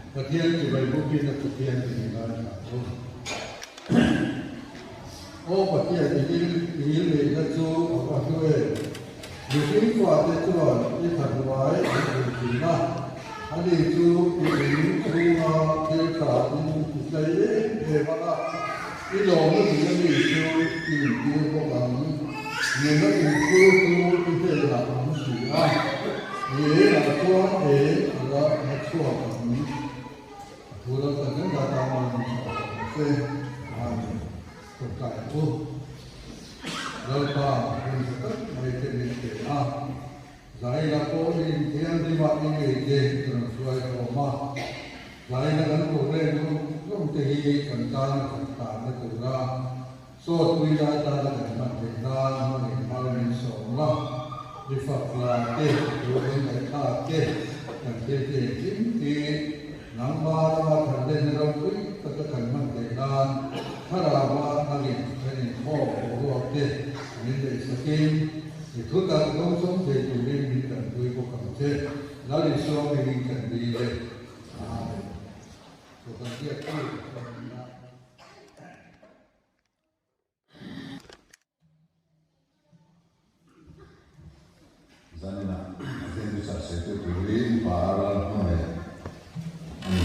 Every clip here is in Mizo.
Pathian chibai bukin a Pathian ti ni ngaithla u. Aw Pathian i ngil i ngilneihna chu a va hlu em? Mihring fate chuan i tha hnuai an hmu thin a, ani chu i in chhunga thil tha in ti tlai em em ang a, i lawmna ding ami chu i intir bawk ang. Nuna inkhur chu i hnenah a awm si a, i enah chuan eng a la la chhuak ang. A thu lo tak zet a tan a min chhuah tak ang che. Amen. Tawngtai ang u. Lalpa hun tha tak mai te min pe a. Zaila pawh in thianghlimah i ngei te ka rawn hruai khawm a. Zaila kan program zawng zawng te hi kan tan a that tanna tura sawt pui lai tana kan hman theih nan hmangin mal min sawm la. Mi fak la te, thu kan ngaihthlak te, kan thil te engkim hi nangma lama thanlenna ropui taka kan hman theih nan thlarauva nangin kan inkhawm boruak te min neihsakin i thu tak dawngsawm thei turin min tanpui bawk ang che. Lal Isua hmingin kan dil e. Amen. Kohhran biaktu ka ni a. Zaninah Pathian thuchah sawitu turin pa ral hmangaih a ni.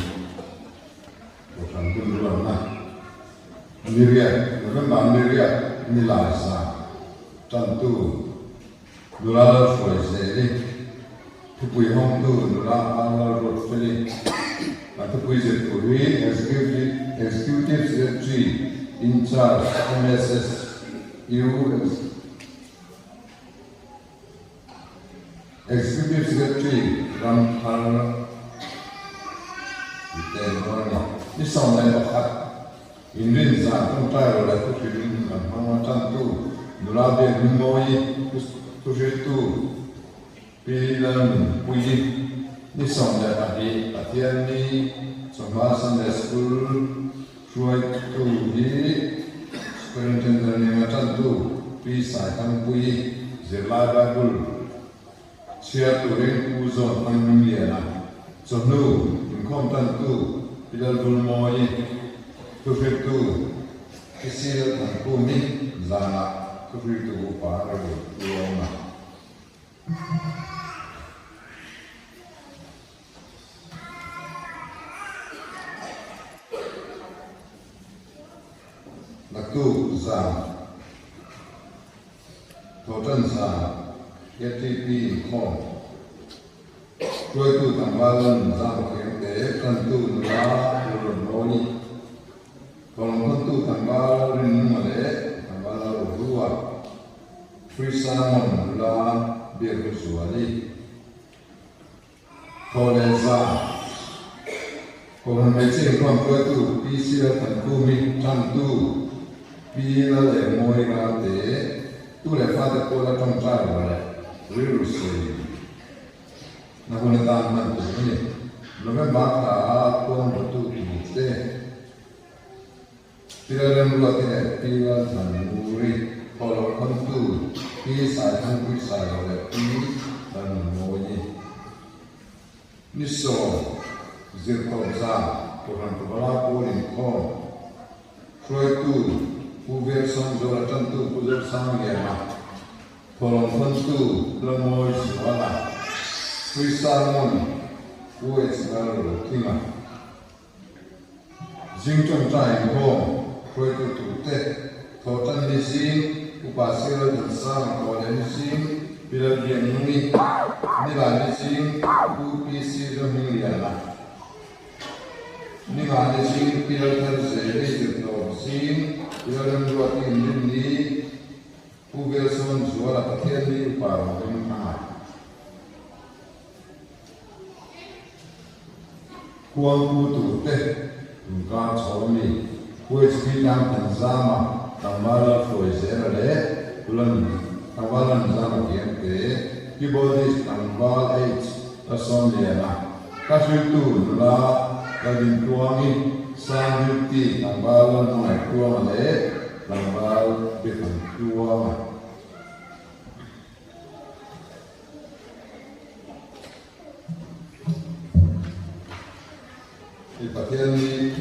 Kohhran hun ruatna ni riat, November ni riat ni lai zan tantu nula Lalhruai Zeli, thupui hawngtu nula Lalruatfeli, an thupui zir tur hi Executive Executive Secretary in Charge MSS U Executive Secretary Ramthar tih te an rual a ni. Ni 11 inrin zan tawngtai rawh leh thuhrilhin kan hmang a tantu nula biak Rinmawii thuhriltu Pi Lalnunpuii ni 12 Pathianni chawhma Sunday School hruaitu hi Superintendent nena tantu Pi Saithangpuii zirlai Bible chhiar turin Pu Zawn Thangmingliana chawhnu inkhawm tantu Pi Lalvulmawii thuhriltu Pi Silthangkhumi zanah thuhriltu upa Rebel Tluanga. Naktuk zan, Thawhtan zan, KTP inkhawm hruaitu tlangval lan zam thiam te, tantu nula Lalrawnmawii, Thawhlawmthawntu tlangval Rinnunga leh tlangval Lalrohlua, Free Sermon nula Biaknu Zuali, Thaw leh Za, Kohhran Hmeichhe Inkhawm hruaitu Pi Sila Thankhumi, Tantu Pi Lalengmawi Ralte, tu leh fate pawh la tawngtai rual leh rilru sawi na hun atan hman tur a ni. November thla a khuang rawtu tur te. Pi Lalremruati leh Pi Lalthanmuri, Thawhlawm khawntu Pi Saithangpui Sailo leh Pi Lalnunmawii. Ni sawm, Zirtawp zan, Kohhran Pavala Pawl inkhawm, hruaitu Pu Velsawmzuala tantu Pu Zosangliana, Thawhlawm khawntu Lamawi Zuala, Free Sermon Pu H Lalrothinga. Zing tawngtai inkhawm hruaitu turte Thawhtan ni zing, Upa Sirel Thansanga Tawle ni zing, Pi Lalbiaknungi, Nilai ni zing, Pu PC Zohmingliana, Ninga ni zing, Pi Laltharzeli Zirtawp zing, Pi Lalremruati Inrinni, Pu Velsawn Zuala Pathianni Upa Rohminghanga. Khuangpu turte inkar chho a mi. UHP tlang Thanzama tlangval Lalhruai Zela leh Tulan tlangval Lanzama Kiangte, Keyboardist tlangval H Lalsawmliana, hla hriltu nula Lalvintluangi, Sang Beauty tlangval Lalhmangaih Tluanga leh tlangval Biakham Tluanga. I Pathian ni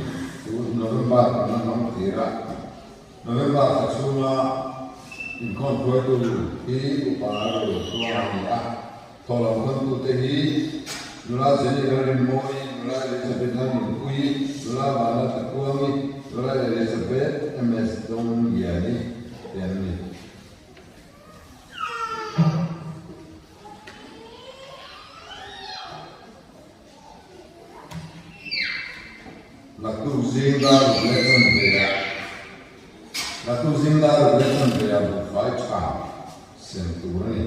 chu November kan la hmang tir a, November thla chhunga inkhawm hruaitu hi upa ro tluang a ni a, thawhlo hmangtute hi Nula Jenny Lalrinmawii, Nula Elizabeth Lalnunpuii, Nula Vanla Tlakuangi, Nula Elizabeth MS Dawngliani te an ni. Naktuk zing dar ruk leh chanve ah Naktuk zing dar ruk leh chanve ah buhfai tha sem tur a ni.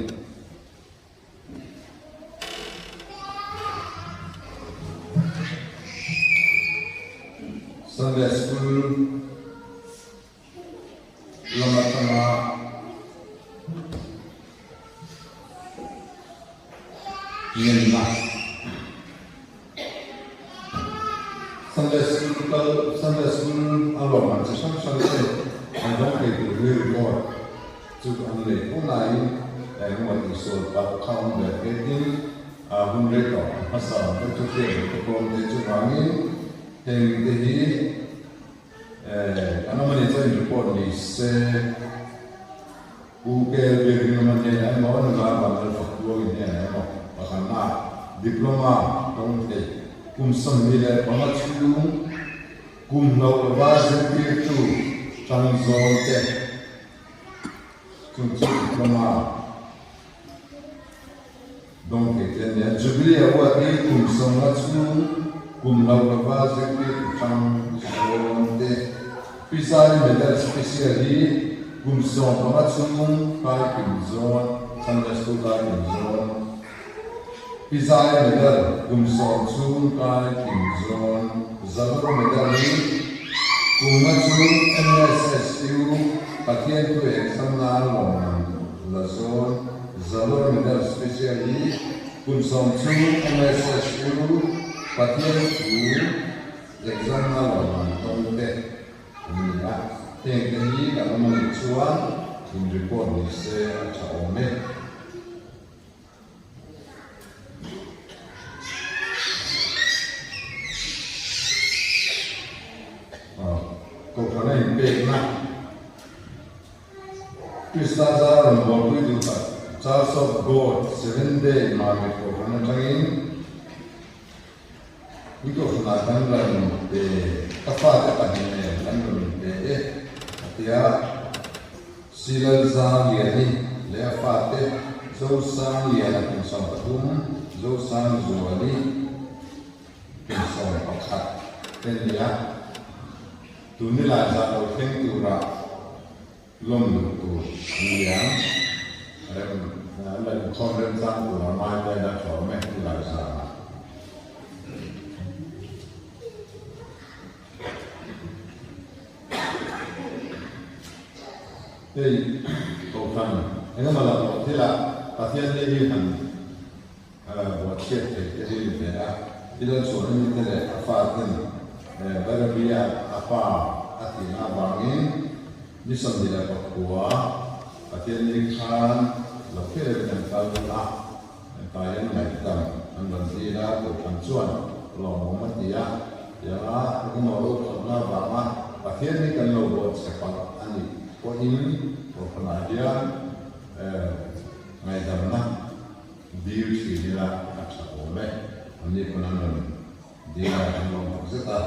Sunday School lam atanga ngenna Sunday School kal Sunday School a lawmman chi hrang hrang te an dawng thei tur hi report chu an nei fo laiin engemaw tihsual palh kha awm ve phetin hun rei tawh an hmasa ang deuh chu hriat loh te pawh an nei chuvangin heng te hi Kan awm a nih chuan report ni se U Kel Biakin awm a hnenah emaw nula Vanlal Faktuangin hnenah emaw pakhatna Diploma dawng thei kum 25 chhung kum hloh lova zirtirtu tang zawn te chung chu Diploma Dawng thei te an ni a, Jubilee Award hi kum 50 chhung kum lo lova zirtirtu hrang zawn te, Pizari Medal Special hi kum 15 chhung kai kim zawn, Sunday School kai kim zawn, Pizari Medal kum 10 chhung kai kim zawn, Zalur Medal hi kum nga chhung MSSU Pathian thu exam nan lawmman la zawn. Zalur Medal Special hi kum 10 chhung MSSU Pathian thu exam na lawmman tawng te an ni a, heng te hi kan awm a nih chuan in report ni se a tha awm e. Kohhran a inpekna. Krista zar rawn bualpui duh tak Church of God Seventh Day Mamit Kohhran atangin i kohhranah kan rawn pe, ka fate pahnih nen kan rawn inpe e a ti a. Silal Zaliani leh a fate Zosangliana kum 13, Zosangzuali kum 11 te ni a. Tun ni lai zah lo thleng tura lawm luh tur an ni ang. Rem an la inkhawm remchang tura ngai te an tha awm e ni lai zanah. Hei Kohhran engemaw lam loh thilah Pathian ni hi han Buatchhiat theih te hi ni ve a, i lo chhuah na mite leh a fa ten Bairabi-a a pa a tihna avangin ni 29 Pathian ni khan lo kher in an kal a, taian ngaihdam an rawn dil a, Kohhran chuan lawmawm a ti a, tianga engemaw ro khatna avanga Pathian ni kan lo buatchhe palh a nih pawhin Kohhranah hian ngaihdamna Dil thin ila a tha awm e. An ni pawn an rawn dil a, an lawm tak zet a.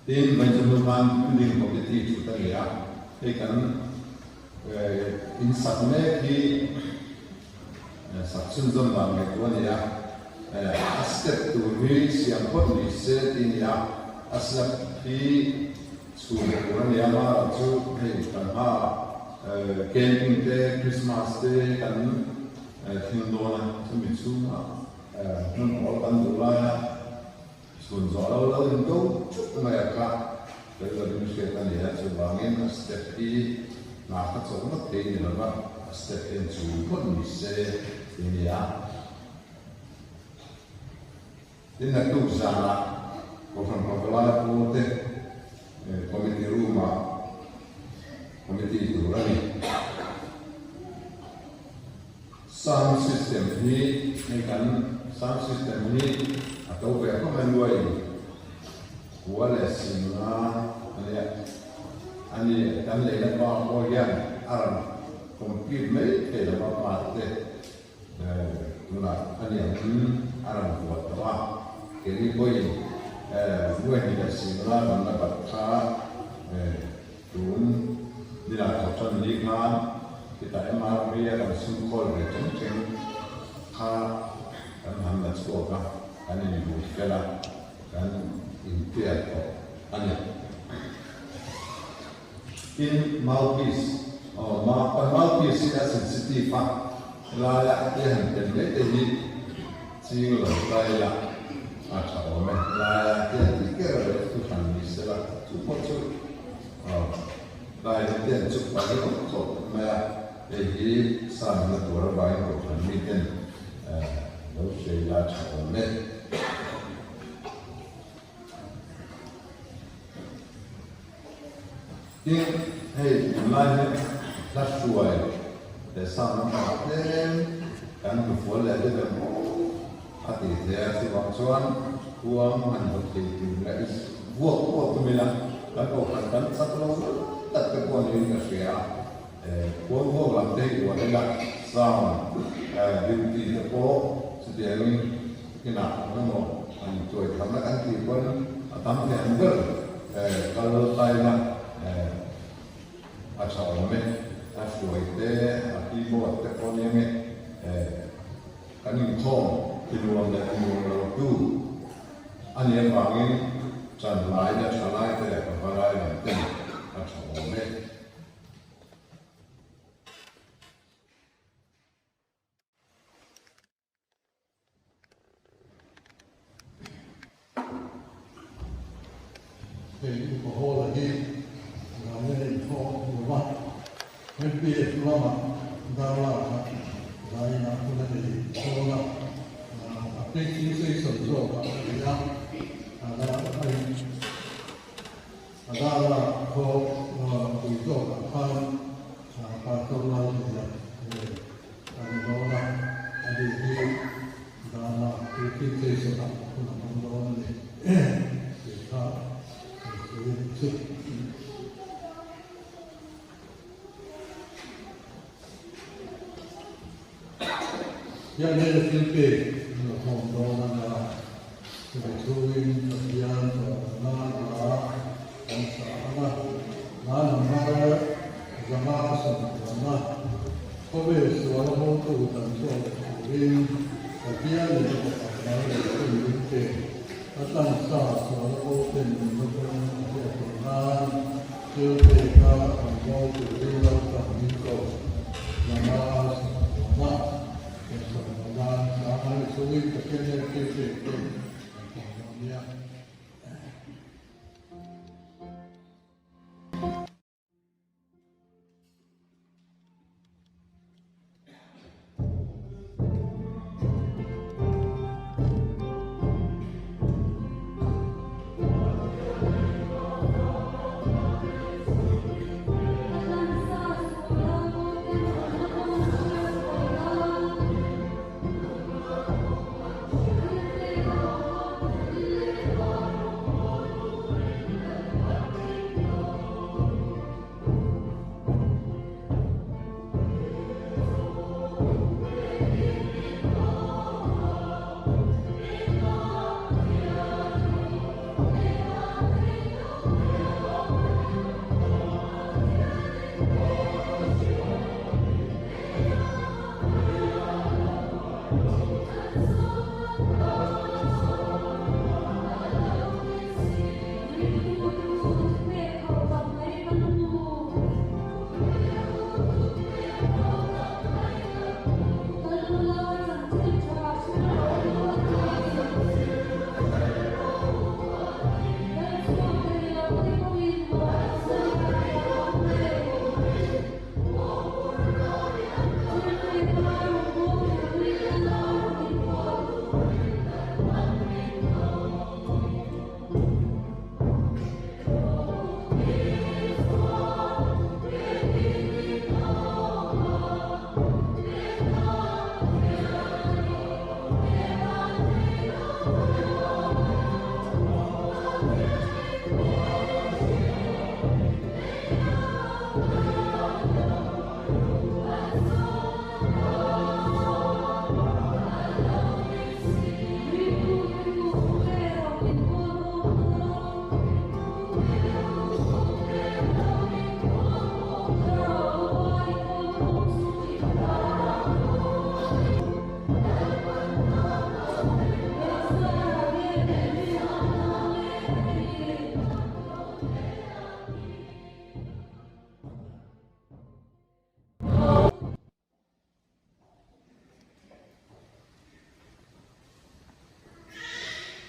Tin, Vainchawhnu khan building committee thut a ni a, hei kan in sak mek hi sak chhunzawm dan ngaihtuah a ni a, a step tur hi siam phawt ni se tih a ni a, a slab hi Chhun tur a nia mara chu hei kan hma camping te Christmas te kan thleng dawn a, chumi chhunga hmun awl kan duh laia chhun zawh lo lo in ko thut mai a kha fel lovin hriat a ni a, chuvangin a step hi hna kha chawlh ngawt thei ni lova a step hian chhun phawt ni se ti a ni a. Tin, naktuk zanah Kohhran Pavalai Pawlte Committee Room-ah Committee tur a ni. Sound system hi. hei kan sound system hi a to ve khawp mai nuai kua leh singa a nia a ni kan leina pa pawh hian a rawn complete mai thei lo a part te tunah a ni angin a rawn vuah tawh a keini pawhin nuai hnih leh singa kan la bat kha Tun nila thawk tan ni khan khitah MRP a kan sum khawl ve cheng cheng kha kan han la chhuak a, kan inbut fel a, kan intial tawh a ni. Tin, mouthpiece, aw ma kan mouthpiece hi a sensitive a, helaia te han ken mai te hi ching lo ta ila a tha awm e, helaia te han tih ker leh thu hran ni sela chu pawh chu aw tlai hi te an chuk pah hi awm khawp mai a, hei hi san na tur avangin kohhran miten lo hria ila a tha awm e. Tin, hei tunlai hi hla hruai leh sang lampangah tlem kan hnufual leh deuh em aw a ti thei a, chuvang chuan huang han hmu thei tur leh i vuak pawh tum ila kan kohhran kan chak lo zat tak te pawh niin ka hria a, huang vuak lam te hi uar ila sound duty te pawh chutiangin Inah emaw an tuai tharna kan tih pawn a tam thei ang ber kal taina a tha awm e, a hruai te, a keyboard te pawh nia nge kan inkhawm tinuam leh tinuam lo tu a nih avangin ṭan lai leh ṭha lai te leh pavalai lam ten a tha awm e. Hei upa hall a hi zai a inthawh lo va, MPF lama darlak kha zaiin ah hun a nei dawn a, a preaching session zawk ah a ni a, a darlak khaw pui zawk ah khan Pastor Lalhmuna nen an ni dawn a, a ni hi dana preaching session ah hun a hmang dawn a ni tih kha kan sawi a nih chu. Hian hei thil pek an la khawm dawn a nia, chumi chhungin Pathian chawlhna hla kan sa ang a, hla number zanga sawmkuana khawvel sual hawtu dan chhuak leh turin Pathian in a fapa mal leh hun min pe a tlansa sual a boten nunna kawng a hriat theih nan thil peka an bawl turin lalpa min ko zanga sawmkuana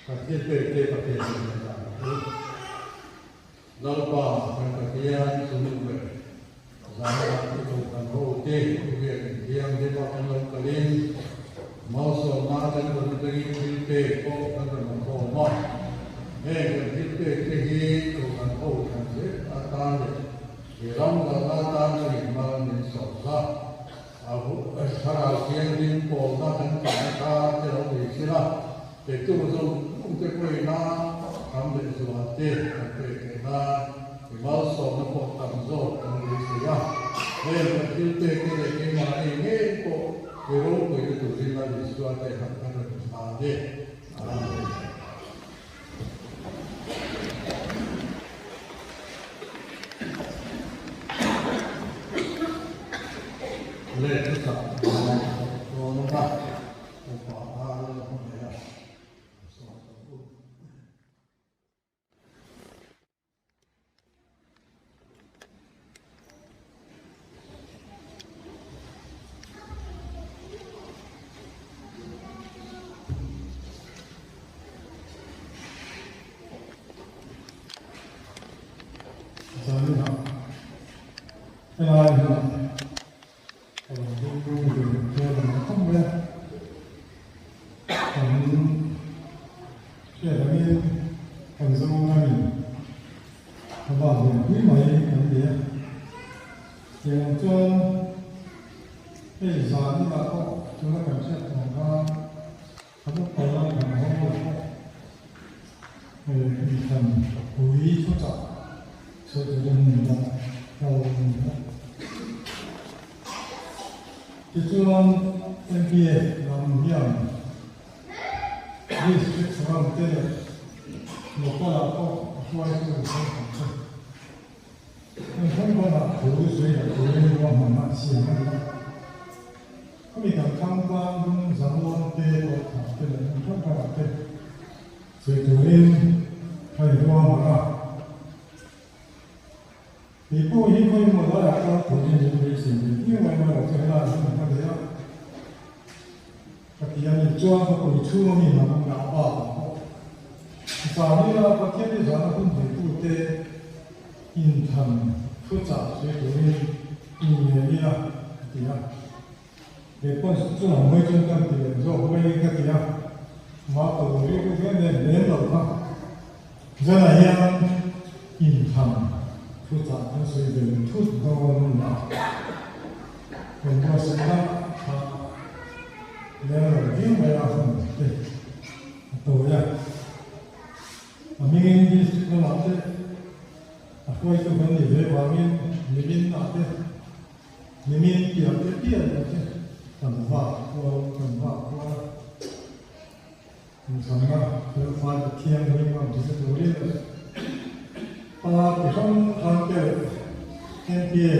Kan thil pek te Pathian hnenah dah ang u. Lalpa kan Pathian chu nu ber, zanah i kohhran ho te i biak inthianghlim a kan lo kalin malsawmna kan rawn atangin thil pek pawh kan rawn awmkhawm a. Heng kan thil pek te hi kohhran ho thlan zel atan leh i ram kalna atan chuan mal min sawm la. Thlarau Thianghlim pawlna kan tihna kha te lo ni thil a, petu zawng zawng te pawhin a tham leh zual te kan pek theih nan i malsawmna pawh tam zawk kan beisei a. Heng kan thil pek te leh keimahni ngei pawh i ropuina turin Lal Isua te han kan rawn hlan e. Amen. Le thuchah dawn a upa a la hmu leh a sawi tawh u. Zalina helai hi a lo ding rum ve hmel ang khawp mai a, kan hriat angin kan Zoramin a bak ve pui mai kan ni a, tiang chuan hei Zalina pawh tuna kan hriat ang khan A bawk pawh a kan hawng lo bawk. Hei inthlan pui thuchah sawi tur a ni a, kal a ni a. Tichuan MPF lam hian District ram te leh Local ah pawh a hruaitu thenkhat te heng hrang hrangah thu sawi leh turin ruahmanna a siam a ni a. Khami kan thlang tlang dum zanlawn te pawh thah te leh hmun hrang hrangah te sawi turin ka inruahman a. Kei pawh hi khawi emaw laiah kal turin min beisei ve viau a, amaherawhchu helaiah hian ka nei a. Ka ti a ni chuan ka pui chhung ami lam ngah bakah pawh zan ila Pathian hi zana hun neitute inthlan thuchah sawi turin inngen ila ka ti a. Kei pawn chungah mai chuan kan ti leh zawk mai ka ti a, mah ka lo rilru ve nen lem lo kha. Zanah hian inthlan thuchah kan sawi ve thut dawn a ni a, kan buatsaihna kha leng lo viau mai a hun te a tawi a. A hmingin district lamah te a hruaitu kan nih ve vangin nimin ah te Nimin piah te piah leh te kan vak kual kan vak kual a, inthlanna felfai Pathian ring ang tise turin leh party hrang hrang te leh NPA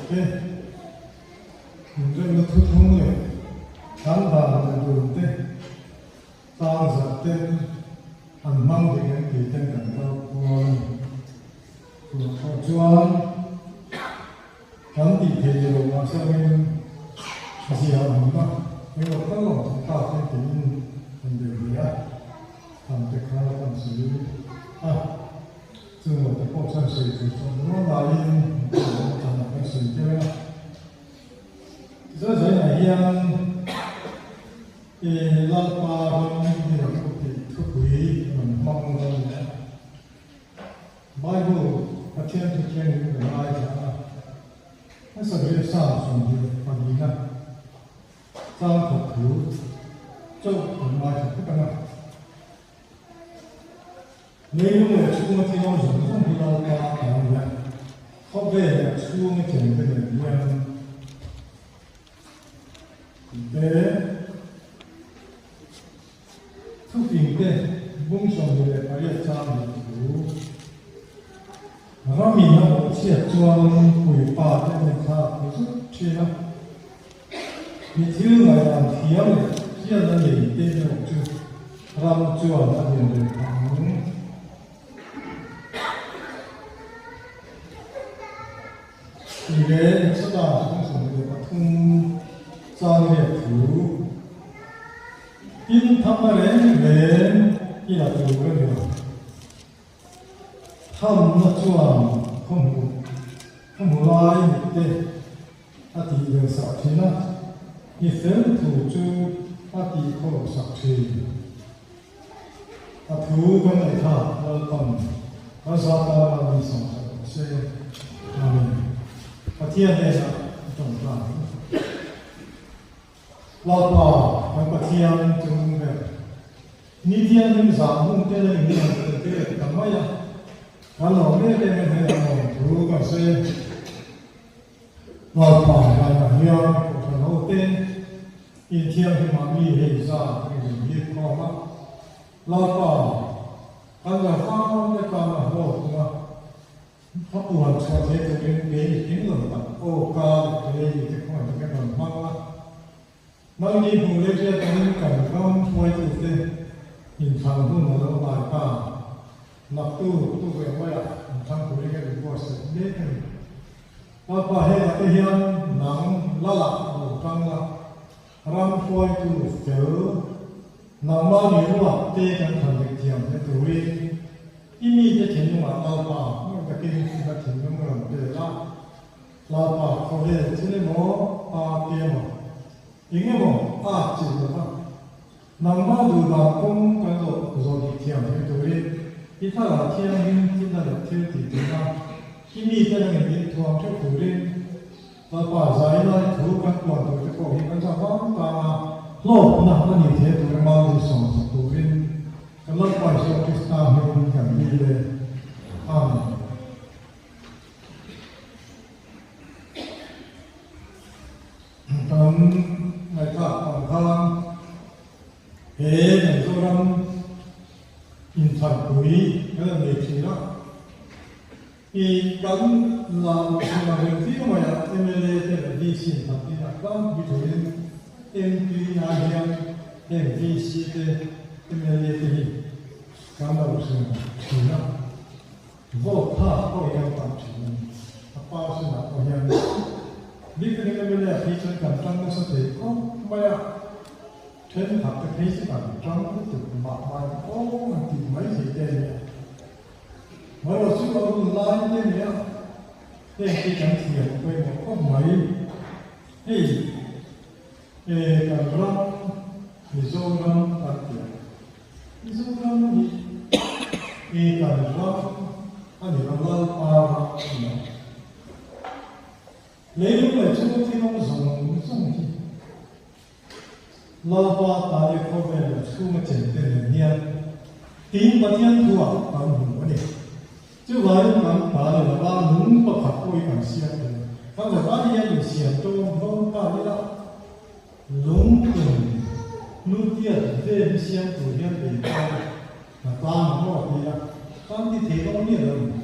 te inremna thuthlung leh kan dan leh dun te tlangzarh ten an hmang dik em tih ten kan kal kual a ni. Tunah pawh chuan Kan tih theih ni lo mah sangin a zia a hmun a, englo tal awm thei ta te tiin kan bei ve a, tham te kha kan sawi a, chung lo te pawh chuan sawi tur chuan nual laiin kan kan sawi deuh a. Tichuan zainah hian Lalpa ram ni lo tih thupui rawn hmang dawn a ni a. Bible Pathian thu thiangin kan ngaithla a, hmasa ber Psalm 24 na chang thawk thu chauh kan ngaithla phawt ang a. Leilung leh chhunga thil awm zawng zawng hi Lalpa a ni a, khawvel leh chhunga chengte nen hian te Thufingte bung 28 chang leh thu ramin a awh chhiat chuan puipa te an inthlak thei zut thin a. Mi thil ngaihdan thiam leh hriatna nei te erawh chu ram chuan a din reng phah ang. Tih leh Exoda bung 23 chang riat thu. Tin, thangna reng reng. I la tur a ni lo. Thamna chuan khawhmuh khawhmu lai mitte a tih ve sak thin a, mi fel thu chu a tih khawh sak thin. A thu kan ngaihthlak Lalpan kan zata min sawmsak rawh se. Amen. Pathian hnenah a tawngtai. Lalpa, kan Pathian chung ber, ni thianghlim zah hmun te leh min rawn tel pek ta mai a, kan lo mek em em hei a lawm thu kan sawi e. Lalpa, zanah hian Kohhran ho te inthianghlimah mi hei zah kan inzir khawm a, Lalpa, kan la vang te tan a hlawk tung a, A puan chhuah thei turin kei mi tling lo tak aw ka leh ka lei te khawngaih takin rawn hmang a. Nangni hmuh leh hriat angin kan ram hruaitute inthlan hun a lo hnai ta. Naktu tukverh maiah inthlang turin ka inbuatsaih mek a ni. Lalpa hengah te hian nang lalah lo tang la, ram hruaitu fel nangmah ni ruat te kan thlan dik thiam hle turin I mite thinlungah Lalpa hmuh takin na thinlung rawn pe la, Lalpa khawvel thil emaw pa te emaw eng emaw a chilh lo va, nangmah duhdan kawng kan zawh zawh dik thiam thei turin i thlarau thianghlim thilna leh thil tih theihna i mite nangin min thuam theuh turin Lalpa zai lai thu kan puan tur te pawh hi kan zah vang tang a, hlawkna a nih thei tur emaw min sawmsak turin Kan Lalpa Isua Krista hmingin kan dil e. Amen. Kan ngaihthlak ang khan he kan Zoram inthanpui kan han nei thin a. I kan la chhunga reng viau mai a, mla te leh VC inthanpui a tlangpui turin MP ah hian heng VC te mla te hi kan lo hrim thin a, vote thlak pawh hi kan tam thin a ni. A person ah pawh hian bik takin mla ah phei chuan kan tang nasa thei khawp mai a, thenkhat te phei chu kan tang lutuk mah mah in aw an tih mai thei te a ni a. Marawh chu a hun lai te nia heng hi kan thiam pawimawh khawp mai. Hei e kan ram Mizoram kan ti a, Mizoram hi e kan ram a ni lo Lalpa ram a ni a. Leilung leh chhung thil awm zawng zawng hi Lalpa Tâia khawvel leh chhunga chengte nen hian tiin Pathian thuah kan hmu a ni. Chuvangin kan ta ni lova nung pakhat pawh hi kan siam thei. Kan zavai hian insiam tawng hlawm ta ila lung tum hnutiat vel hi siam tur hian bei ta ila hna tlang ang maw ti ila kan ti thei dawn miah lo a ni.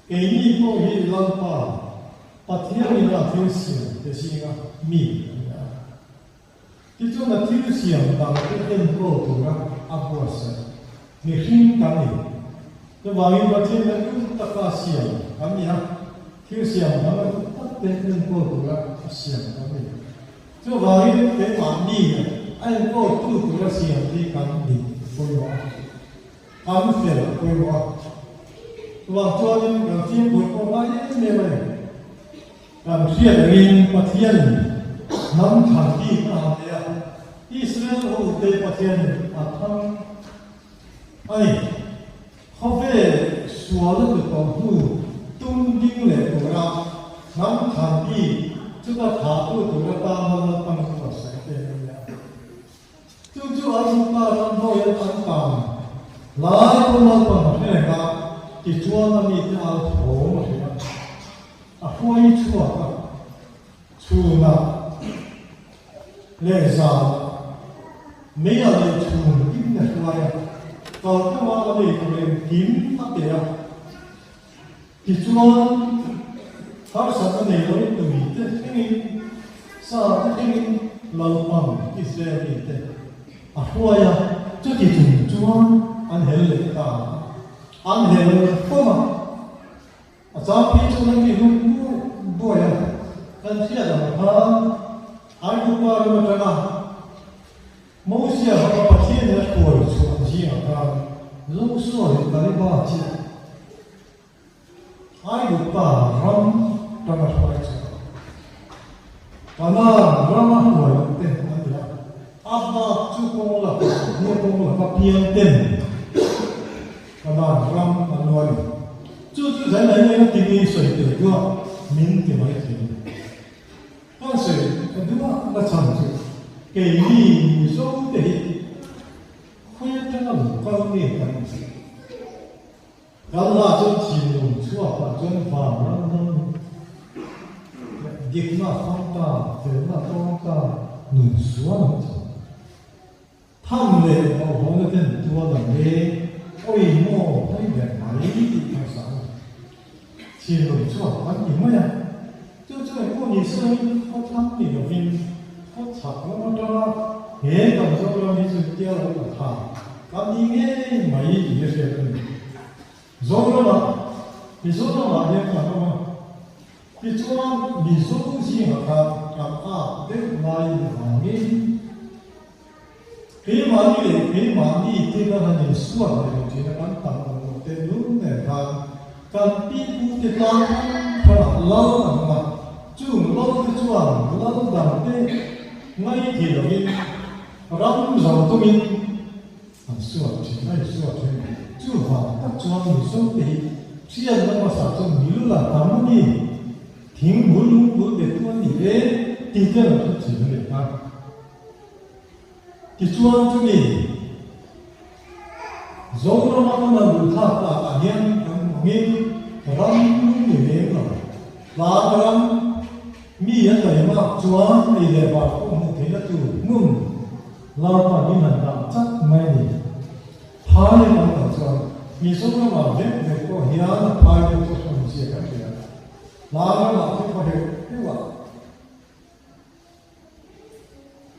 Keini pawh hi Lalpa, Pathianin a thil siam te zinga mi kan ni a. Tichuan a thil siam dangte enkawl tura a buatsaih mihring kan ni. Chuvangin Pathian a duh taka siam kan ni a, thil siam dang a duh tak te enkawl tura a siam kan ni. Chuvangin keimahni a enkawl tu tura siam hi kan ni pawimawh a. Kan fel pawimawh a, chuvang chuanin kan fimkhur pawh ngai em em a ni. Kan hriat angin Pathianin hnam thlan bik a han nei a, Israel hote Pathianin a thlang a ni. Khawvel sual a tlu tawh hnu tum ding leh tura hnam thlan bik chuta thahtu tur atana Lalpan ruatsaih te a ni a. Chu chu an pa ram hnuaiah an tan lai pawn Lalpan a hre reng a, tichuan a mite au thawm a hrilh a, a hruai chhuak a, chhunah leh zanah meiah leh chhun in a hruai a, kal kawngah a nei tur engkim a pe a, tichuan harsatna nei loin tuite thlengin sa te thlengin Lalpan Israel mite a hruai a, chuti chung chuan an hel leh ta a, an hel fawm a, a chang phei chuan an ti hlum buai buai a, kan hriat ang khan Aigupa ram atanga Mosia hmanga Pathianin a hruai chhuah zingah khan. Meriba chiah Aigupta ram tanga hruai chhuah a, Kanaan rama hruai loh te an ni a, a bak chu kawng lakah hnia kawng laka piang ten Kanaan ram an luai ni. Chu chu zai mai mai na timi sawi teh duah min ti mai thei. Kan sawi ka duh a la chhan chu keini Mizo te hi khawi atanga lo kal nge kan inchhir. Kal lah chuan thinlung chhuak ah chuan van ram ram dikna fang ta, felna tawng ta, nun sual an chho. Tham leh hlauhawmna ten tual an leng, awi maw hawi ber mai tih kan sa a. Thinlung chhuak kan ti mai a, chu chu engpawh ni sawiin khawthlang ni lovin khawchhak lam atanga he kan Zoram hi chu tia lo la tha kan ni ngei mai tih a hriat a ni. Zoramah, Mizoramah hian kan awm a, tichuan Mizo zingah khan kan âk deuh lai avangin Keimahni leh keimahni te kan han insuat leh lo thin a, kan tam awm loh teh lul nen khan kan pi pu te tlang hrang hrangah lal an awm a, chung lal te chuan lal dang te ngai thei lovin ram zo tumin an suat thin a, insuat thin. Chuvang tak chuan Mizo te hi hriatna hmasa chu mil a tam a ni, thing bul lung bul betu a ni e tih te an lo hre thin a ni a. Tichuan chumi Zorama kan han luh thlak takah hian kan hmangin ram lung ni lem lo, tlang ram mi a taimak chuan ei leh bar pawh hmuh theihna tur hmun Lalpan in han dah chat mai a ni. Phai a kan kal chuan Mizoramah vek vek pawh hian a phai deuh chu a hmun zia kan hria. Tlang ramah chu khaw heuh heuh ah.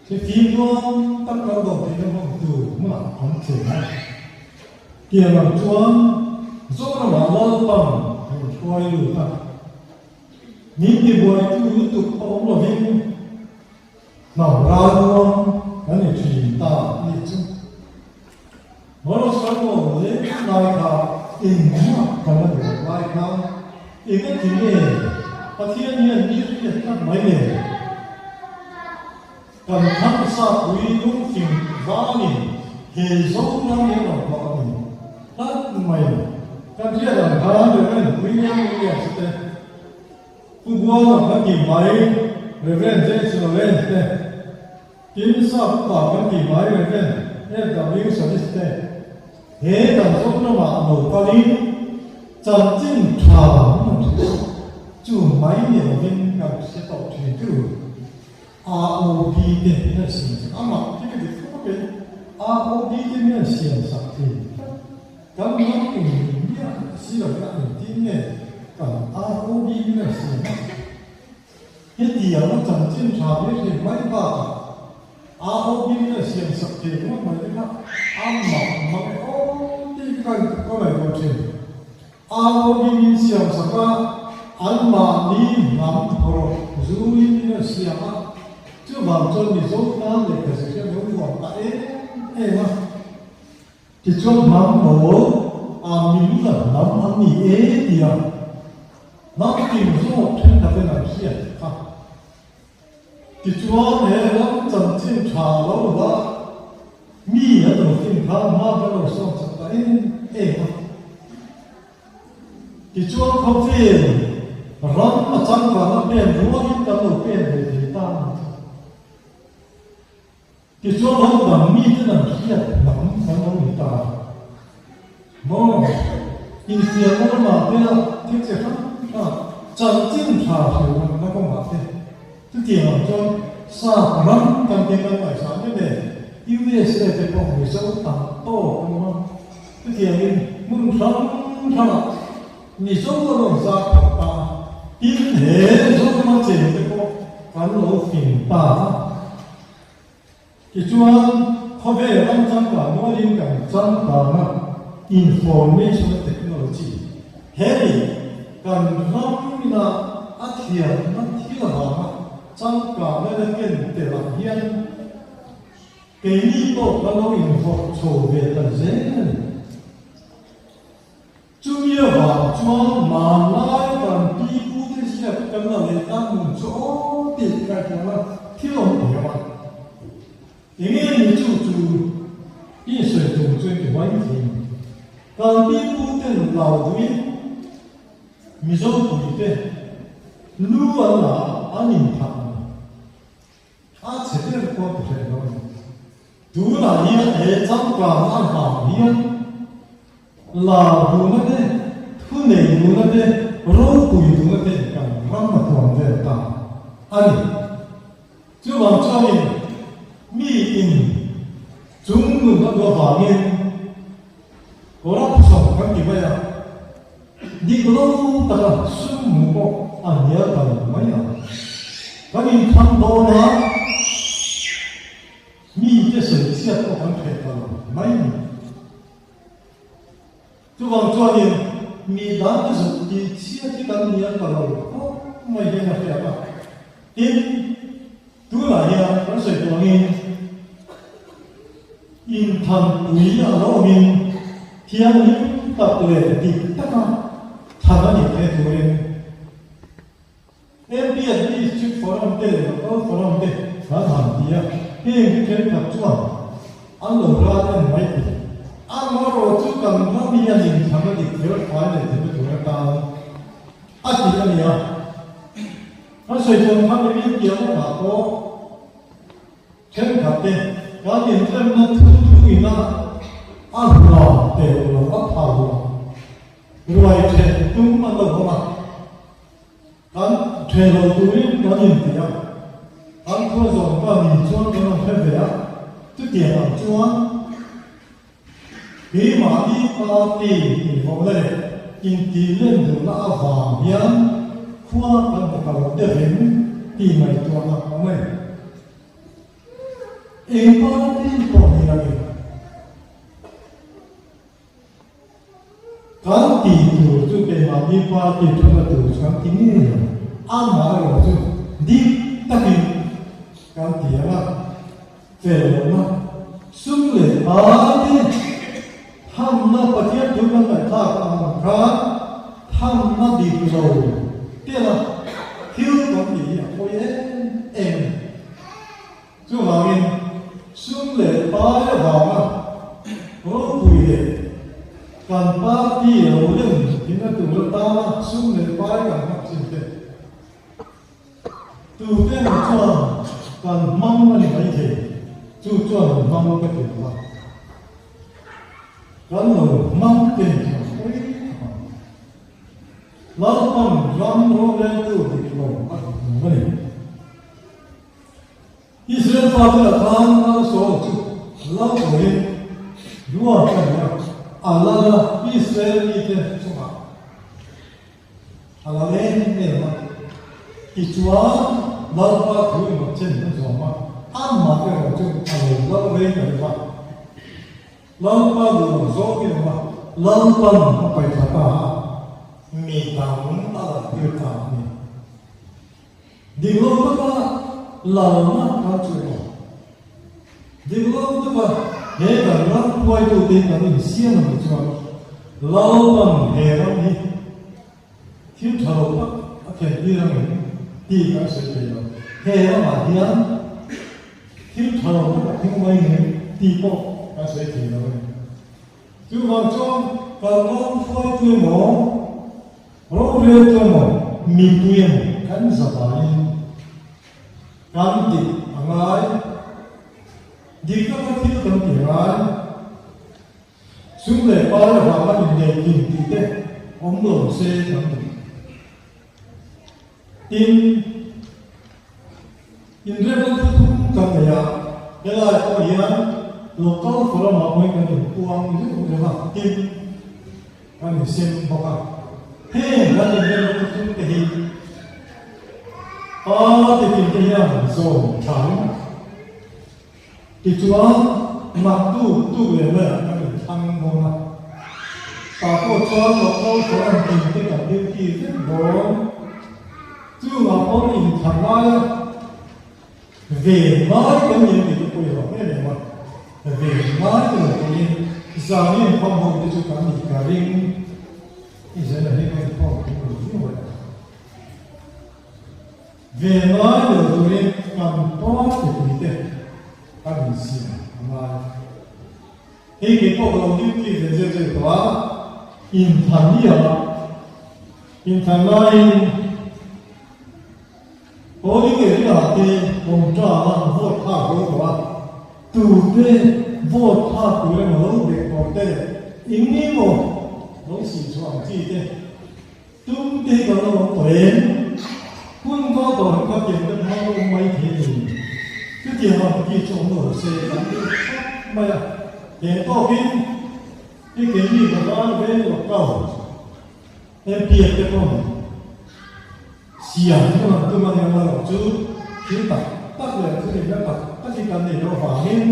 Thifim nuam tak kan dawh theihna hmun tur hmunah kan cheng a. Tiang ang chuan Zoramah Lalpan a inhruai lut a. Min tibuaitu lutuk a awm lovin hnam ral nuam kan ni thin ta a nih chu. Moros kan awm leh lai kha engmah kan la duh lai kha eng a ti nge Pathian hian mi hriat tlat mai le? Kan thangsa pui lungfing vangin he Zoram hi a rawn tuah a ni tlat mai. Kan hriat ang khan Rev. William Williams te, Pu Buanga kan tih mai Rev. James Lawrence te, Tin, sap upa kan tih mai Rev. FW Salis te he kan Zoramah lo kalin chanchin tha min rawn hrilh a, chu mai ni lovin kan hre tawh thin chu ROB te min rawn siam sak a, mak hi ka ti khawp a kei, ROB te min rawn siam sak thin tlat, kan ram in miah si lovin a engtin nge kan ROB min rawn siam a? Hetiang chanchin tha hi hrim mai bakah ROB in a siam sak thei ngawt mai te kha a mak mak e aw tih ka ka ngaihtuah thin. ROB in siam sak a, anmahni hnam phawrh zuin in a siam a, chuvang chuan Mizo tan lehkha zirhriat lo nuam ta em em a. Tichuan hnam pawl a min la hnam an ni e tia hnam tin zawk thenkhatin an hriat kha. Tichuan he ram chanchin tha lo la mi an lo fin khan hma kan lo sawn chak ta em em a. Tichuan khawvel ram a changkana pen rualin kan lo pen ve thei ta a ni chu. Tichuan ram dang miten an hriat hnam kan lo ni ta maw? Infiamna ramah te thil che hrang hrang chanchin tha hrilhna kawngah te chutiang ang chuan sap ram kan te kan ngaihsah em em USA te pawh Mizo tam tawk an awm a, chutiangin hmun hrang hrangah Mizo a rawn zar phah ta a, tin he Zorama cheng te pawh kan lo fing ta a. Tichuan, khawvel ram changkang nualin kan changkang a, information technology he ni kan ram ina a thiamna thil avanga changkangna la ken tel ah hian keini pawh kan lo invawrh chho ve ta zel a ni. chuan hmanlai kan pi pu te ziak kan la leh tan nun chu aw tih ngaihtuahna thil awm thei a. Enge ni chu chu i sawi tum chu i ti mai thei. Kan pi pu ten lau duhin Mizo puite lu an la a, an inthah a ni. A chhe ber pawh ti hreh lo a ni. Tunah hian he changkang a vang hian lar duhna te, thunei duhna te, ropui duhna te kan ram a tuam vel ta a ni. Chuvang chuanin mi in chung nun a duh avangin corruption kan ti mai a, dik lo taka sum hmuh pawh a hnial ta lo mai a. Kan inthlang dawn a, mite sawichhiat pawh kan hreh ta lo mai a ni. Chuvang chuanin mi dangte zuk tih chhiat hi kan hnial ta lo khawp mai hian a hriat a. Tin, tunah hian kan sawi tawh angin inthanpui a lo awmin thianghlim tak leh dik taka than a nih theih turin MPS District Forum te leh Local Forum te kan han ti a, heng thenkhat chuan an lo ral en mai thei. Amaherawh chu kan ram hian inthlan a dik fel fai leh theihna tur atan a ti a ni a. Kan sawi chuan kha mi pian awkah pawh thenkhat te kan inremna thu thuina a huam teuh lo a phal lo ruai then tum an lo awm a. Kan ṭhe lo turin kan inti a, kan khua zawng ka ni chuan kan rawn hre ve a, chutiang ang chuan keimahni party invawhna leh intihlen duhna avang hian khua kan hmu ta lo deuhin tih ngaihtuahna a awm e. Eng party pawh ni lo in. Kan tih tur chu keimahni party thuna tur chu kan ti ngei lo, amaherawh chu dik takin kan ti ang a, fel lohna sum leh party thamna Pathian thu kan ngaihthlak ang khan thamna dik lo tela thil kan tih hi a pawi em em a ni. Chuvangin, sum leh pai avanga ropui leh kan party lo lem thina tur atana sum leh pai kan hmang chin te, tute emaw chuan kan hmang a ni maithei, chu chuan hmang ka ti lo va, kan lo hmang te ni chuan pawi khawp ang. Lalpan ram roreltu dik lo a duh lo a ni. Israel fate lah khan Lal Saul chu lal turin ruat a ni a, a lal a, Israel mite chungah a lal em em a. Tichuan, Lalpa thu emaw chen a zawm a, amah erawh chu a lo lal rei ta lo va. Lalpa duh lo zawk em a, Lalpan a paihthla ta a, mi dang a la tir ta a ni. Dik lo taka lalna kan chu emaw? Dik lo taka he kan ram hruaitute kan insiam a nih chuan Lalpan he ram hi thil tha lo tak a thlentir ang em tih kan sawi thei lo. He ramah hian thil tha lo tak a thleng mai ang em tih pawh kan sawi thei lo a ni. Chuvang chuan kan ram hruaitu emaw, roreltu emaw, mipui emaw kan zavaiin kan dik a ngai, dik taka thil kan ti a ngai. Sum leh pai avanga innei kim tih te awm lo se kan duh. Tin, inremna thuthlung kan nei a, helai pawh hian local forum-ah pawhin kan inpuang zeuh zeuh a, tin, kan insem bawk a. Heng kan inremna thuthlung te hi party tin te hian zawm thain tichuan naktuk tuk leh maiah kan inthlang dawn a, tah pawh chuan local forum tin te kan duty vek dawn. Chungah pawh inthlan laia ve ngai kan ni ang tih te pawh i lo em em a, ve ngai te lo pawhin zan inkhawm ho te chu kan nih ka ring. Israel hi kan khawm tih lo viau a ni. Ve ngai lo turin kan party puite kan insiam a ngai. Hei kei pawh ka lo duty ve zeuh zeuh tawh a, inthan ni ang a, inthan laiin polling area ah te kawmta ah vote thlak zo tawh a, tute vote thlak tur emaw lo bek tawh te leh eng emaw lo sih chhuah ang chi te Tum te hi kan lo awm tawh em? Hun kal tawh hi kha tiang te hmang awm mai thei a ni. Chutiang ang ki chu awm lo se kan ti khawp mai a. Heng tawkin hi keini bazar veng local MPF te pawn siam chu an tum a nia marawh chu thil tak tak leh thuneihna tak tak hi kan nei loh avangin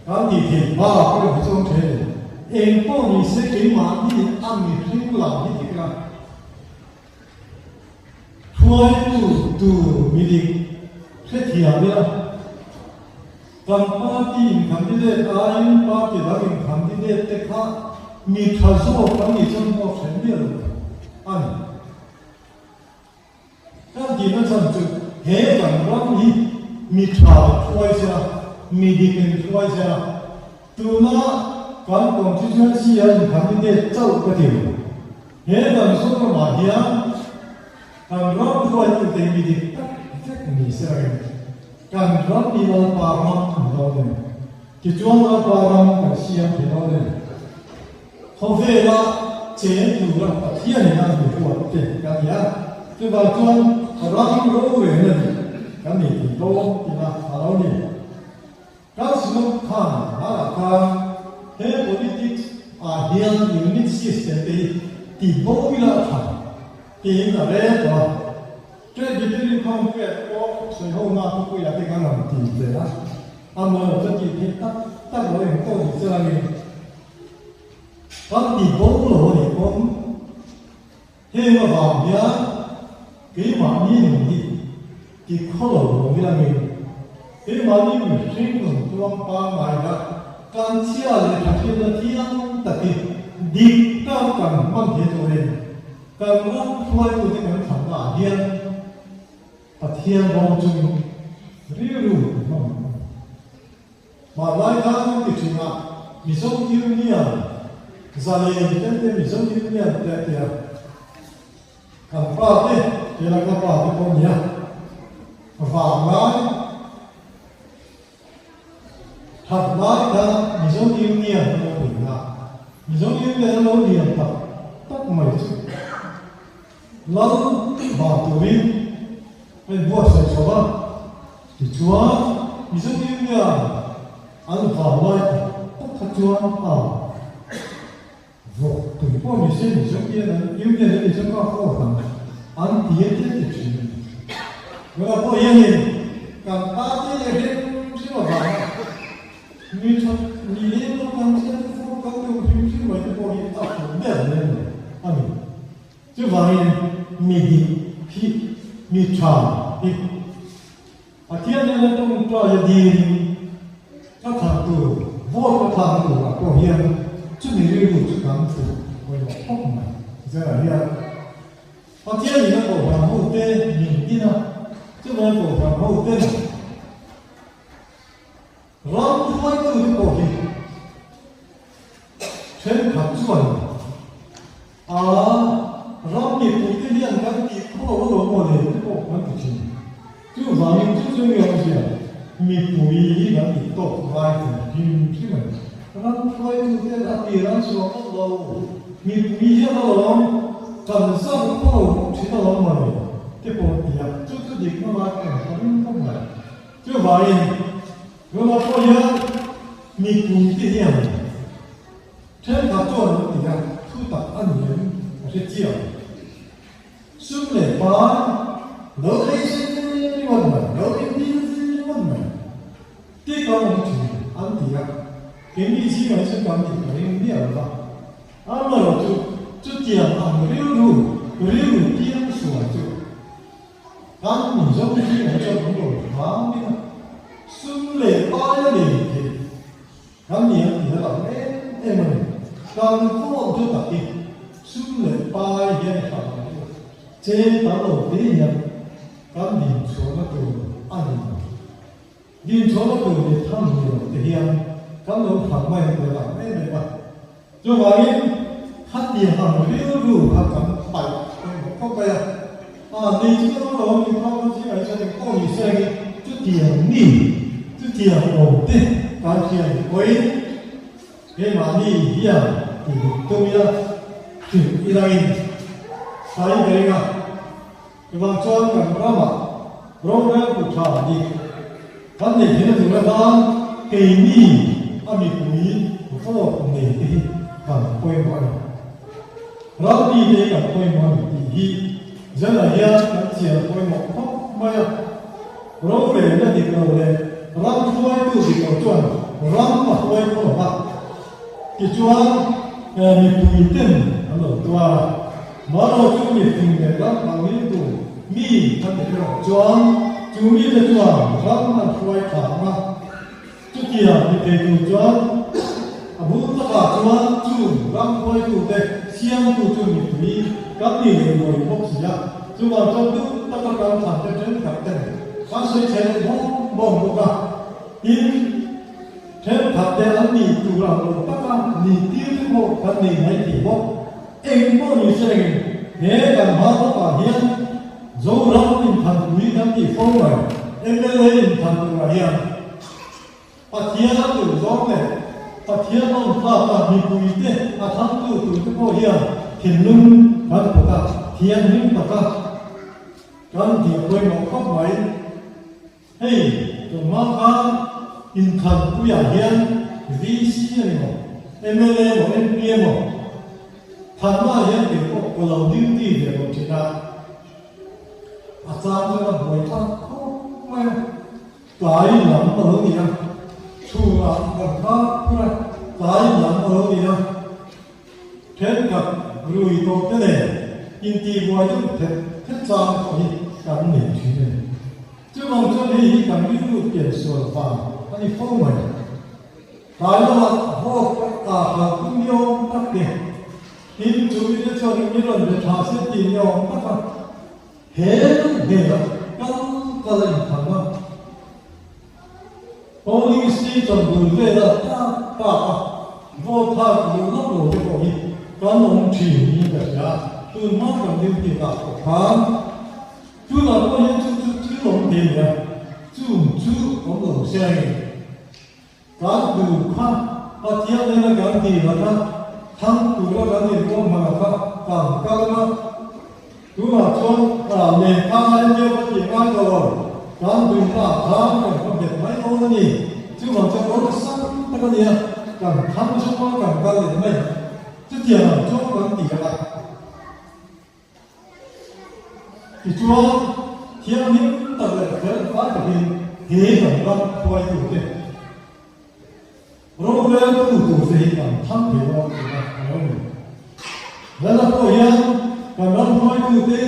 Kan tih theih bak erawh hi chu awm thei a ni. Eng pawh ni se keimahni a mihring lam hi dik a, hruaitu tur midik hrethiam ila, kan party in candidate aiin party dang in candidate te kha mi tha zawk kan nih chuan pawh hren miah lo a ni. Kan tihna chhan chu he kan ram hi mi tha in hruai se a, mi dik in hruai se a, tuna kan constituency a in candidate chauh ka ti lo. He kan Zoramah hian kan ram hruaitute hi mi dik tak vek ni se a rin. Kan ram hi Lalpa ram a ni dawn a ni. Tichuan Lalpa ram kan siam thei dawn a ni. Khawvela cheng tura Pathianin a mi huat te kan ni a, chuvang chuan ram rorelna dik kan nei thei dawn tina a lo ni. Kan Sinop khan hmanah khan he politics ah hian unit system te hi ti bo ila a tha tiin a rel tawh a, Trade Dependent Contract pawh sawihonak thupuiah te kan rawn ti ve a, amaherawhchu chu tih theih tak tak lo engpawh ni chuangin Kan ti bo lo a nih pawn heng avang hian keimahni nun hi ti khaw lo lo hianin keimahni mihring nun tuang pangngai la kan chhia leh tha hriatna thiang tak hi dik tak kan hman thei turin kan ram hruaitute kan thlanna ah hian Pathian rawng chungin rilru kan hmang ang a ni. Hmanlai khan kan ti thin a, Mizo Union, zalen ten te Mizo Union te a ti a, kan pa te, kela ka pa te pawh nia, vanglai, that lai kha Mizo Union a lo ni a, Mizo Union a lo lian tak tak mai chu Lal vang turin a inbuatsaih chho a, tichuan Mizo Union an vang lai tak tak kha chuan a vawk tui pawh ni se Mizo Union an ni chuan ka forth ang an ti a tia ti thin a ni. Tunah pawh hianin kan party leh hrim hrim avanga mi tha mi leng lo kan chian te fawk kan deuh hrim hrim mai te pawh hi a fuh ber lem lo a ni. Chuvangin mi dik hi mi tha hi Pathian nena tawngtai a dilin ka thlan tur, vote ka thlan turah pawh hian chumi rilru chu kan fuh pawimawh khawp mai. Zerah hian Pathian in a kohhran hote min din a, chuvangin kohhran hoten Ram hruaitute pawh hi thenkhat chuan a ram mipuite hian kan tih khaw lo lo maw le te pawh kan ti thin. Chuvangin chu chu nge awmzia mipui hi kan tih tawk ngai thei hrim hrim a ni. Ram hruaitute a tir an chhuah ngawt lo, mipui hian alawm kan zar khaw lo bawk thin alawm maw le te pawh an ti a, chu chu dikna lai pawh an hre ring khawp mai. Chuvangin, tunah pawh hian mipuite hian thenkhat chuan an ti a, thu tak a ni em a hre chiang. Sum leh pai lo ei zir ringawt mai, lo inbil zir ringawt mai tih kan awm thin an ti a, keini zingah hi chuan kan tih ka ring miah lo va. Amaherawhchu chutiang ang rilru, rilru piang sual chu Kan Mizo zingah chuan an lo hram in a, sum leh pai a nei thei kan ni ang tih a lang em em a ni. Kan vote chu tak hi sum leh pai hian i hral ang u. Cheng tam lo te hian kan dinchhuahna tur a ni lo. Dinchhuahna tur ni tham ni lo te hian kan lo hral mai ang vel ang em em a. Chuvangin khatiang ang rilru kha kan paih pawimawh khawp mai a. A ni chu ka lo lo ni khawp a zingah hian eng pawh ni se angin chutiang mi, chutiang awm te kan hria ni pawhin keimahni hian ti dik tum ila hrilh ilangin sai ka ring a. Chuvang chuan kan ramah rorel tu tha dik kan neih theihna tur atan keini a mipui vote nei te hi kan pawimawh a ni. Ram mite hi kan pawimawh a ni tih hi zanah hian kan chian pawimawh khawp mai a. Rorelna dik lo leh ram hruaitu dik lo chuan ram a hruai khaw lo va, tichuan mipui ten an lo tuar a. Maro chu mi fing leh ram angin tu mi kan ti erawh chuan chu mite chuan ram an hruai tha ang a. Chutiang ti thei tur chuan a bul takah chuan chu ram hruaitute siamtu chu mipui kan ni leh ngawih bawk si a. Chuvang chuan duh taka kan thante thenkhat ten kan sawi chhe leh bawng bawng bawk a. Tin, thenkhat te an nih tur ang lo taka nih tir te pawh kan nei mai thei bawk. Eng pawh ni se rengin he kan hma lawkah hian Zoram inthanpui kan tih fo mai, mla inthan turah hian Pathian a tur zawng leh Pathian awm tlaka mipuite a thangtu turte pawh hian thinlung kan put a, thianghlim taka kan tih pawimawh khawp mai. Hei, tunhma khan inthanpuiah hian VC a ni maw, mla maw, MP maw, thanna hian kei pawh ka lo duty ve lo thin a, a chang chuan a buai thlak khawp mai a, tlai lam a lo ni a, chhungah kan kha phur a, tlai lam a lo ni a, thenkhat rui tawh te nen intihbuai deuh thet thet chang pawh hi kan nei thin a ni. Chuvang chuan hei hi kan rilru pian sual vang a ni fo mai. Tlai lamah vawk ka kah hal tum ni awm tak te, tin chu mite chuan mi rawn be tha se ti ni awm tak a, he hmel a kal kal a inthang a. Polling station bul vela tak tak a vote thlak duh lawk lo te pawh hi kan awm thin niin ka hria. Tun hma kan duty ah pawh khan Tunah pawh hian chu chu thil awm thei nia, chung chu awm lo se a ni. Kan duh kha Pathian nena kan tih la kha, thang tura kan inruam hmana kha kan kal ang a. Tunah chuan lehkha entir ka tih ngai tawh lo, kan duhna ah khan kan va nghet mai dawn a ni. Chuvang chuan awlsam tak a nia, kan thang chunga kan kal leh mai ang. Chutiang ang chuan kan ti ang a. Tichuan, thianghlim tak leh fel fai takin he kan ram hruaitute, roreltu turte hi kan thang thei dawn tih a lo ni. Lala pawh hian kan ram hruaitute,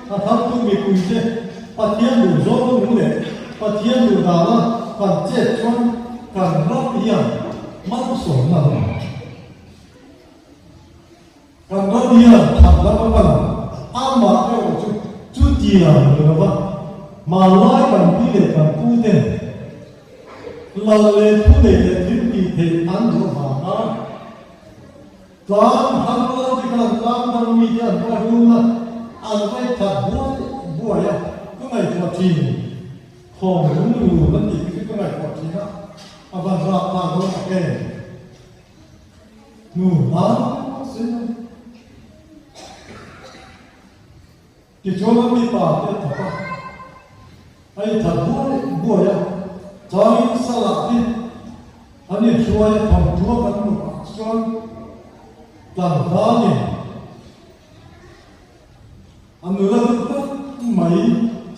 a thangtu mipuite Pathian duh zawng nung leh Pathian duh dana kan chet chuan kan ram hian malsawmna a awm. Kan ram hian that lam a pan a, amah erawh chu chutiang ni lova hmanlai kan pi leh kan pu ten lal leh thu nei leh thil tih theih an duh avanga tlang har lo te khan tlang dang mite an va run a, an vai that buai buai a, ka ngaihtuah thin. Khawm lung lun an tih te chu ka ngaihtuah thin a, a van rap tak dawn tak em? Hnu hlan se tichuan a mipa te a thawk a, a inthat buai buai a, changin salah te an inhruai a thawmhnaw kan hmuh ah chuan tlangvalin A nula duh tak mai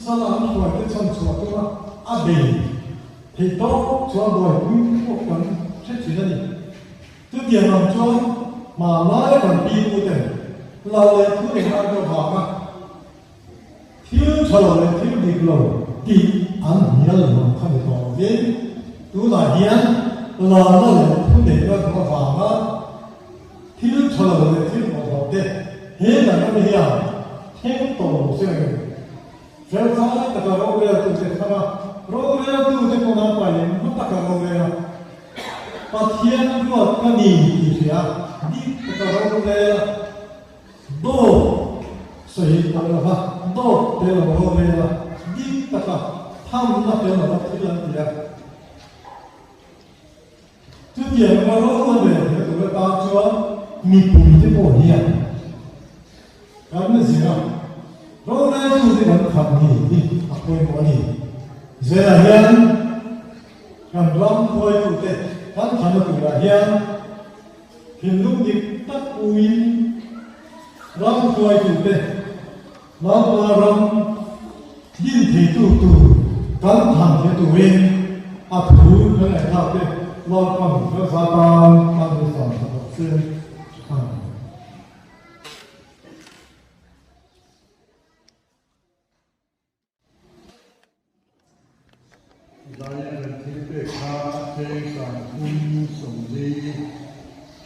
sala an hruai te chhan chhuah tura a bei theih tawk chuan buaipui pawh kan hre thin a ni. Chutiang ang chuan hmanlai kan pi pu ten lal leh thu eng an deuh vanga thil tha lo leh thil dik lo tih an hnial lo ang kha ni tawh lovin tunah hian lalna leh thu neihna duh avanga. tha lo leh thil hlauhawm te he kan ram hian thleng tawh lo se reng. Felfai taka roreltute thlang a, roreltute pawn an paih hma taka rorel a, Pathian ruat ka ni tih hria dik taka rorel a, dawt sawi tawh lova dawt tel lo rorel a, dik taka thamna tel lova thil an ti a. Chutiang anga ro a nei thei tur atan chuan mipuite pawh hian kan zir a, roreltute kan khat ni hi a pawimawh a ni. Zelah hian kan ram hruaitute kan thlanna turah hian thinlung dik tak puiin ram hruaitute Lalpa ram din theitu tur kan than thei turin a thu kan ngaihthlak te Lalpan kan za tan a ni san tha tawh se. Amen. Zai kan thil pek kha cheng 30,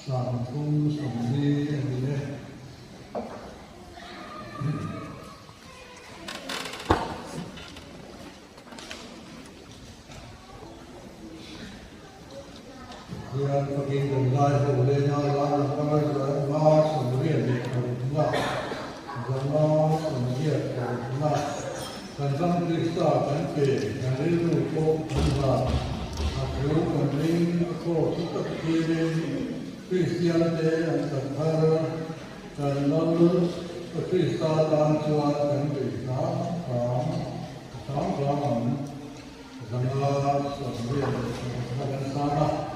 30, 30 a ni e. Hian fakin kan zai ho lena lai number 86 186. Kan ram Krista kan pe, kan rilru pawh kan zah, a thu kan ring a khaw thu tak thirin Kristian te an kan thar, kan Lal Krista tan chuan kan bei hram hram hram hram ang. 186 kan sang a.